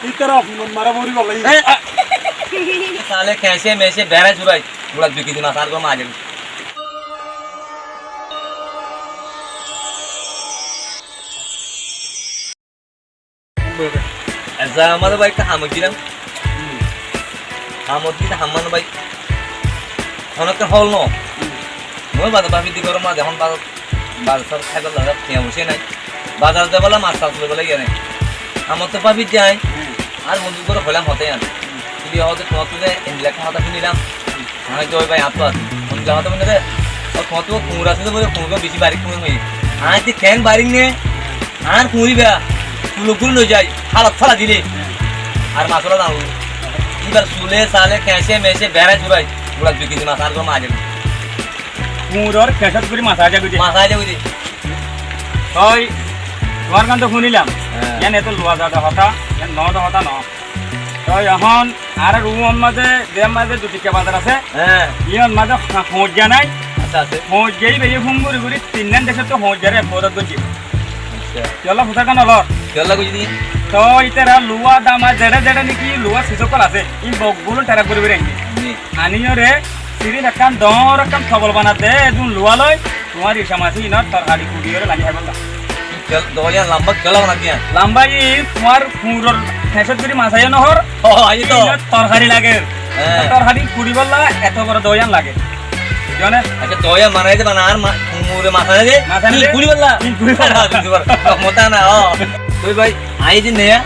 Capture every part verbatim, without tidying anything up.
Ítara fúnot mara mori gólai. Eh, ah. Sále keñce mece berai surai. Gura dui kezi mas ar gom aile. Eza amar bái ekta hamot dilam. Hamot dite hamman bái. Honokka hol no. Mui bazar báfi di gorom na, ehón bazar, bazar sar khaibar lage tiya foisa nai. Bazar zaibolla mas tas loibolla giya nai. Hamot to báfi jai. Ar bondú gore hoilam hotá iyan. Tui hoóde tuáñttú de endilla ekkán hotá fúnilam. Añí toi bái, añáttu asé. Bondú hotá fúnile de, ó tuáñttú kuñur asé de bóle, kuñur beci barik kuñur hoiyé. Añí de keén barik ne, añár kuñur ibá, suluk gori loi zai, hálot félai dile. Ar masola dam. Ibár sule, sale, keñce, mece, berai, surai, gura dui kezi mas añár gom aile. Kuñuror keñcot gori mas aile goi de. Mas aile goi de. Toi, tuáñr gán to fúnilam. Hé. Yián eto luwa zade hotá, yián no de hotá no. Toi ehón añárar ruum mazé, de mazé dui tikka bazar asé. Hé. Yián mazé ha-, hoñjja nai. Asé, asé. Hoñjja ibá ye fún gori gori tin nan decóttu hoñjja re ek fodot goijje. Accá. Kiyólla fusar gán olor? Kiyólla goijje de? Toi ítara luwa dama zere zere niki luwa siz ókkol asé. Ín beggún tara gori gori ainné. Ji. Aníyore sirif ekkán doñr ekkán tobol banadde, edún luwa loi, tuáñr ica masi inor torhari kuri ore lagi háibolla. Kiyólla, dowa yián lamba kiyólla banadde yián? Lamba ín tuáñr kuñuror keñcot gori mas aile no hor. Ó, aiyé to. Inor torhari lager. Hé. Torhari kuribolla eto boro dowa yián lager. Buzó né? Accá, dowa yián banai de, bana ar ma-, kuñure mas aile de. Mas aile de. Ín kuribolla. Ín kuribolla. Ar, ar, ar, ar, mota na, ó. Toi bái, añí de neya,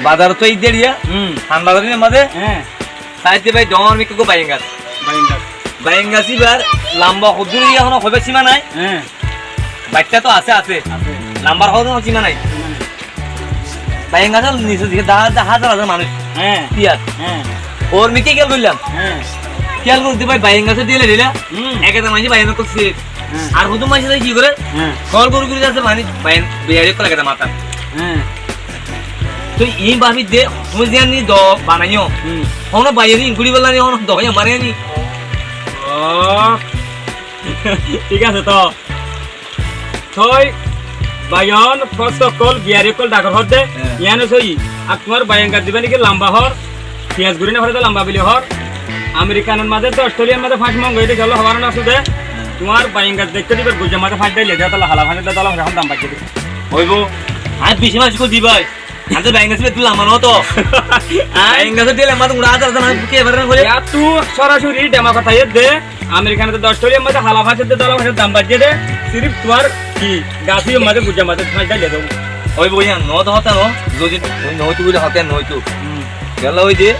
bazar to idde riya. Hmm. Than bazar ni mazé. Hé. Saidde bái, doñr mikká gó baingas. Baingas. Baingas ibár lamba hoddúr, ehóno hoibar sima nai. Hé. Baittá to asé, asé. Asé. Lambar hoddúr sima nai. Sima nai. Baingasor nise dike dá-, dá-, házar házar manúic. Hé. Tiyar. Hé. Ór mikká kiyal goillám. Hé. Kiyal gorí de bái, baingasor dile dile. Hmm. Ek ekta manúic baingas gorí. Hé. Ar hoddúr manúic ki goré? Hé. Kol gorí gorí asé manúic, bain-, biyari ókkol ek ekta matát. Hé. Toi iín báfi de, tuñí ziyán ni do banaiyó. Hmm. Hono baiye ni guri bolla ni, hono doya mare ni. Ó. Thík asé to. Toi baiyon, fos ókkol, biyari ókkol dakor hoó de, hé, yián ó sóiyi. Ar tuáñr baingas diba niki lamba hoór, fiyas guri no fore de lamba bili hoór. Amerikanor mazé doc toliyar mazé fañs mong goijjé de, kiyólla hobar no asé de. Hé. Tuáñr baingas deikké de ibár gujjar mazé fañs dháille de, tolla hala fañs de, tolla fañs ehón dam baijjé de. Óibo, añí beci manúic ókkol di bái. Añáttu baingas ibá eddúr lamba no to. Añí? Baingas ibá eddúr lamba to, uñra házar házar manúic buké ebar na hoilé. Yáttu sorasori dema hotá yé de, Amerikanot doc toliyar mazé hala fañs de, tolla fañs dam baijjé de, sirif tuáñr ki, gas ibár mazé, gujjar mazé fañs dháille de. Óibo yián, no to hotá no, zodi no óito buli hotá no óito. Hmm. Kiyólla hoiyé de,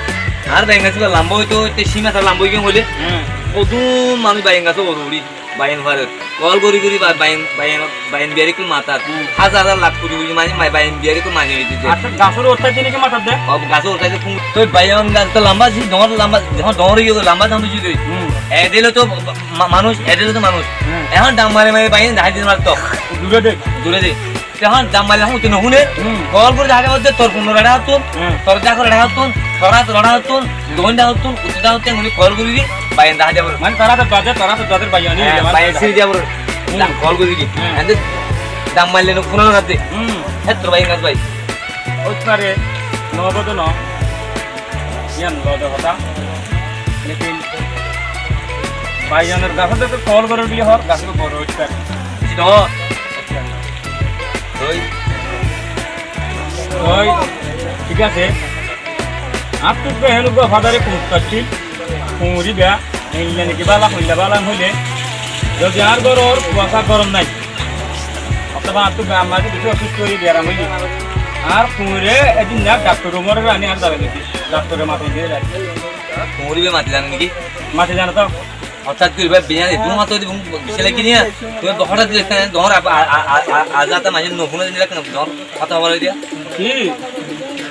añár baingas ibá lamba óito, te sima tar lamba óigiyoi hoilé, hmm, hoddúr manúic baingas ibá uore uçí. Baiyan fare. Kol gorí gorí ba-, baiyan, baiyan, baiyan biyari ókkol matát. Hmm. Házar házar lak kuri kuri mani, ma-, baiyan biyari ókkol mani óiye de. Accá, gasór uore táikte niki matát de? Ó, gasór uore táikte fún. Toi baiyan gas to lamba, si doñr lamba, doñr, doñr óiye, lamba dam óiye de. Hmm. Edde óile to ma-, manúic, edde óile to manúic. Hmm. Ehón dam mari mari baiyan dahái dite no fare to. Dure de. Dure de. Ehón dam maille ehón utte no fúne. Hmm. Kol gorí dahá de tor fúnor eçe háttun, hmm, tor dakor eçe háttun, tor átor eçe háttun, hmm, doin de háttun, utte de háttun, ehón kol gorí di, baiyan dahá de bóle. Mane tor átor dade, tor átor dade baiyan ni, hé, mane baiyan siri de bóle. Hmm. Dam kol gorí di. Hmm. Ende dam maille no fúne no de. Hmm. Hé, tor baiyan gas bái. Ói fare, no bóle no. Yián lode hotá. Lekin baiyanor gasót de kol gorí bili hoór, gas boro ói fare. Oi. Oi, thík asé. Añáttu ehón uggwá fadare kuñur accíl. Kuñur ibá, eilla niki bála, hoilla bála hoilé. Zodi añár góror kuasa gorom nái. Otóba añáttu ammá de beci osustó óiye, beram óiye. Añár kuñure edin na daktor Umorore aní añár zara niki. Daktore mati zane. Kuñur ibá mati zane niki? Mati zane to. Hotát gorí bái biyain edún hotá gorí bái bicí lagi niya. Tui hotát gorí ekkan doñr ab-, a-, a-, a-, a-, aza ta maze no fúne dile ekkan doñr hotá hobar diya. Ki?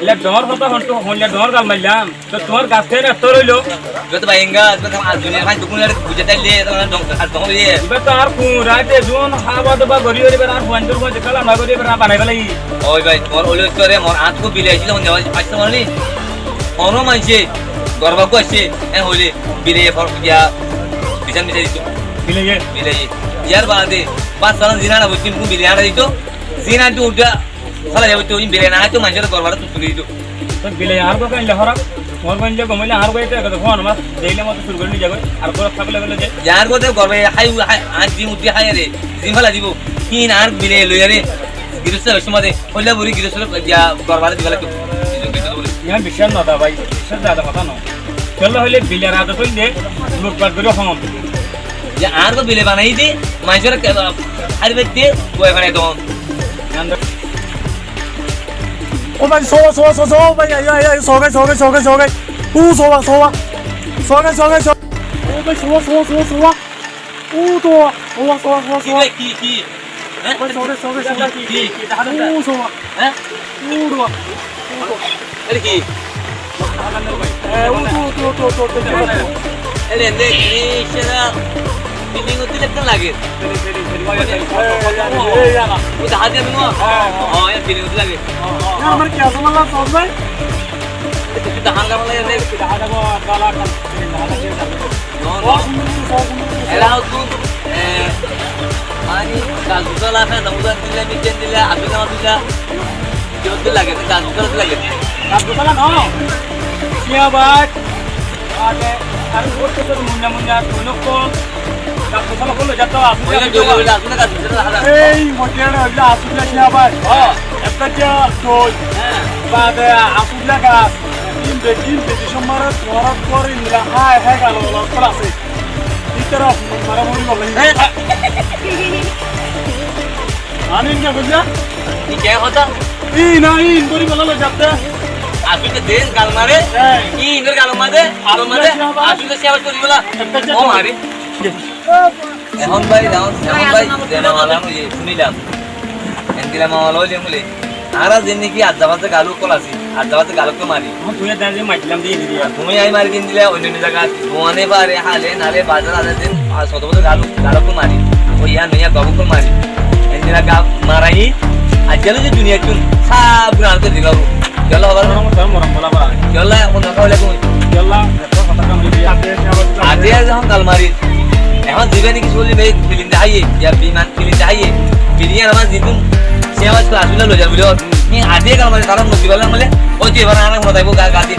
Ile doñr hotá hon to, hon ile doñr gal maillam. To tuáñr gas kene ettor óilo? Iba to baiyan gas, iba to ar duniyar fáin dukun ar bujá daile, to ar doñr, ar doñr óiye. Iba to ar kuñur, ar edún haba doba gorí gorí iba ar fuain dur fuain dekala na gorí iba ar banai félaiye. Oi bái, mor óilo tore, mor añáttu bile aicíl, hon jaga aicíl mani. Hono maincé, gorba gó aicé, en hoilé, bile for ya, bisan bisan dito. Bile ye? Bile ye. Yar bade, bas salan zina na bujin, bile ana dito. Zina tu uda, sala ya tu, in bile na tu, maincé gorba tu tuli dito. Toi bile añár górot aile hóraf, tuáñr bóin loi gom óile añár górot ekdom fúañr mas, deile motó cúru gorí loi zagói, ar górot tákile bóle ze. Yá añár górot gom óile hái, hái, añár zim uddí hái re, zim félai dibo. Hín añár bile loi are, girós loi somade, hoilla buri girós loi ya górot bade diba lagto. Yián biccác no da bái, biccác da hotá no. Kiyólla hoile biler adot óilde lutfat gorí hom. Ye añár gó bile banai di, maincóre ke-, hári bette, guai banai don. Ó bái, sówa, sówa, sówa, sówa, ó bái, aiyó, aiyó, aiyó, sówa goi, sówa goi, sówa goi, sówa goi. Ó bái, sówa, sówa, sówa, sówa. Ó, sówa, sówa, sówa, sówa, sówa. Ki, ki, ki? Hé? Ó bái, sówa goi, sówa goi, sówa goi. Ki, ki, ki, ki? Ó, sówa. Hé? Uço, uço, uço. Ele ki? E, uço, uço, uço, uço, uço. Ele ende ki sera building utte lekkan lage. E, e, e, e, e, e. O dahá de ami no. E, e. O, e building utte lage. E, amar ki asé mala sób bái? Ele ki dahá de mala ende? Dahá de mala. No, no. Ela hotu, e, mani, gas gusala, fen, damudan dila, mijen dila, adudan dila. Ki hotu lage, gas gusala hotu lage. Gas gusala no. Siya bak. Ade, ar hotu hotu munya munya, kono ko. Gas gusala hotu jato, asu. Oye, jato. Doi, doi, doi, asu na gas gusala, hala. Ei, hotel hoila asu na siya bak. Ha. Ekta siya doi. Ha. Bade asu na gas. Din be, din be, di somare, somare kori nila, hai, hai, galo, galo, galo, ase. Ítara maramari golla. Anin ke bujá? Ki ke hotá? Ín, ín, bori bola lo jatte. Asú ke den gal mare. Ín gal mare. Gal mare. Asú ke siya bori bola. O mare. Ehón bái, ehón, ehón bái, ze mamala óiye, fúnilam. Endilla mamala óile bóle, añára zendilla ki azzabazze gal ókkol así, azzabazze gal ókkol mari. Tuñí añí mari zendilla, oinno oinno zagat, duane fare, hale, nale, bazar, azar, zin, ar soto soto gal, gal ókkol mari. Ói yián, yián gal ókkol mari. Endilla gal marai, aijja loi ze duniyaittún, sab gun añáre dibá. Kiyólla hobar? Morom, morom bola bara. Kiyólla, ehón hotá hoile koi? Kiyólla, ade zehón gal mari, ehón ziba niki soli bái, filin de háiye, ya biman filin de háiye, filin yián amar zitún, se amar asula loi zar buli hor. Ni ade gal mari, tará mukti bala male, ói je ebar añára motaibo ga, ga di.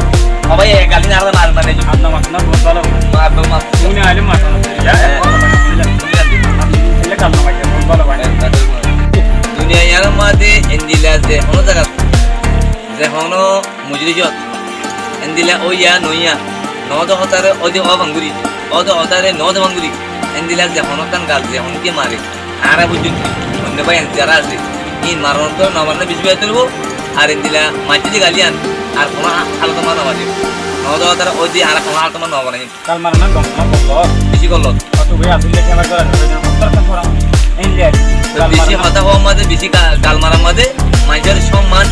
Ó bái, e gal ni añára mar mane. Apna mat na, bout bála. Mar, mar, mar. Tumi aile mat na, ya? He. Apni gal no mari, bout bála bái. He, gal no mari. Duniya yián or maze endilla ze hono zagat, ze hono mojlisot endilla óiya noiya, noóde hotáre óide ó banguri, óde hotáre noóde banguri, endilla ze honókkan gal ze honókiye mare, añára buijjum ki, oinno bái en zara asé, in maronottu no marle beci behétor óibo, ar endilla maijjé de gal yián, ar honó ha-, halot or maze no mari, noóde hotáre óide añára honó halot or maze no banaiyum. Gal maran na gom na gollot? Beci gollot. Hoto bái asile ki amar gollot? Hottar kan fora. Endilla. Gal beci maran hotá hoór maze, beci ga-, gal marar maze, maincór somman,